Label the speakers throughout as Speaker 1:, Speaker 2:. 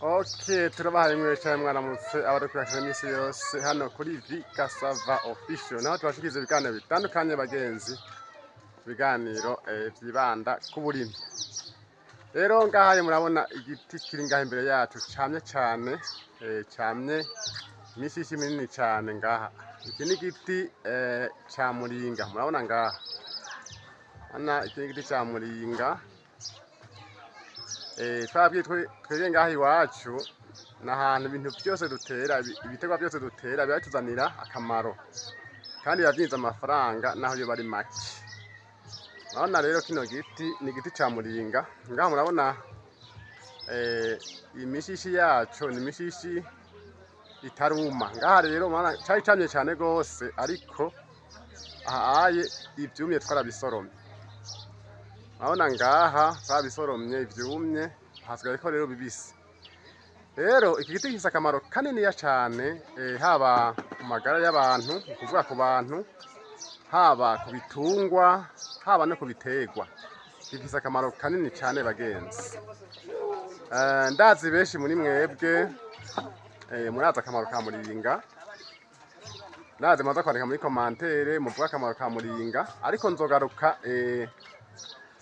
Speaker 1: Okay, turabahaye mwese cyane, mwaramutse abadukurikirana iminsi yose hano kuri Vikasava Official, naho tubashikiriza ibiganiro bitandukanye bagenzi, ibiganiro vyibanda ku burimyi. Rero ngaha murabona igiti kiri ngaha imbere yacu camye cane, camye imishishi minini cane ngaha. Iki ni igiti ca muringa, murabona ngaha. Hana iki ni igiti ca muringa. Twabwiye twebwe ngaha iwacu ni ahantu ibintu byose dutera, ibiterwa byose dutera biba bituzanira akamaro kandi biba vyinjiza amafaranga naho yoba ari make. Murabona rero kino giti ni igiti ca muringa. Ngaha murabona imishishi yaco ni imishishi itaruma. Ngaha rero murabona cari camye cane gose, ariko aha aye ivyumye twarabisoromye. Murabona ngaha twabisoromye ivyumye, hasigaye ko rero bibisi. Rero iki giti gifise akamaro kaniniya cane, haba ku magara y'abantu, ni ukuvuga ku bantu, haba ku bitungwa, haba no ku biterwa. Gifise akamaro kanini cane bagenzi. Ndazi benshi muri mwebwe murazi akamaro ka muringa. Ndazi muza kwandika muri commentaire muvuga akamaro ka muringa, ariko nzogaruka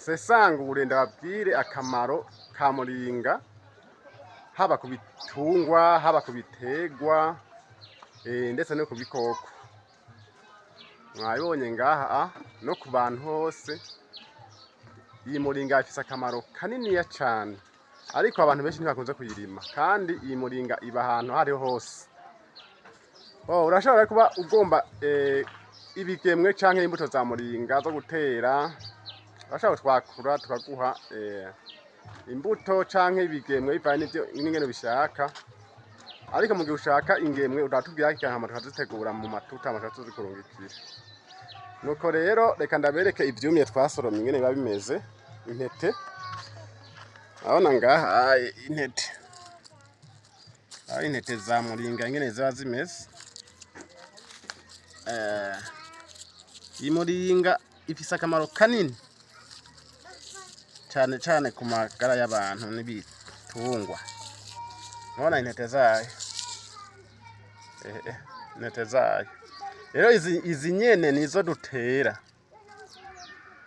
Speaker 1: sesangure ndababwire akamaro ka muringa, haba ku bitungwa, haba ku biterwa, ndetse no ku bikoko. Mwabibonye ngaha no ku bantu hose, iyi muringa ifise akamaro kaniniya cane, ariko abantu benshi ntibakunze kuyirima, kandi iyi muringa iba ahantu aho ariho hose. Oh, urashobora kuba ugomba ibigemwe canke imbuto za muringa zo gutera, urashobora twakura tukaguha imbuto canke ibigemwe bivanye n'ivyo n'ingene ubishaka. Ariko mu gihe ushaka ingemwe uratubwira hakiri kare, hama tukazitegura mu matuta, hama tukaza tuzikurungikira. Nuko rero reka ndabereke ivyumye twasoromye ingene biba bimeze, intete. Urabona ngaha intete. Aho intete za muringa ingene ziba zimeze. Iyi muringa ifise akamaro kanini cane cane ku magara y'abantu n'ibitungwa. Murabona intete zayo. Intete zayo. Rero izi nyene nizo dutera.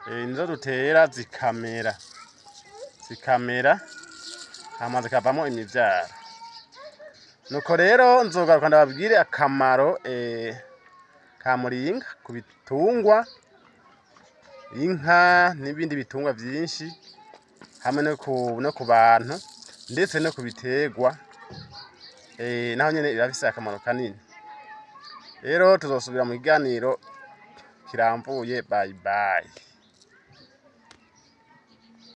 Speaker 1: Nizo dutera zikamera. Zikamera hama zikavamwo imivyaro. Nuko rero nzogaruka ndababwire akamaro ka muringa ku bitungwa, inka n'ibindi bitungwa vyinshi, hamwe no ku bantu, ndetse no ku biterwa, naho nyene irafise akamaro kanini. Rero tuzosubira mu kiganiro kirambuye. Bye bye.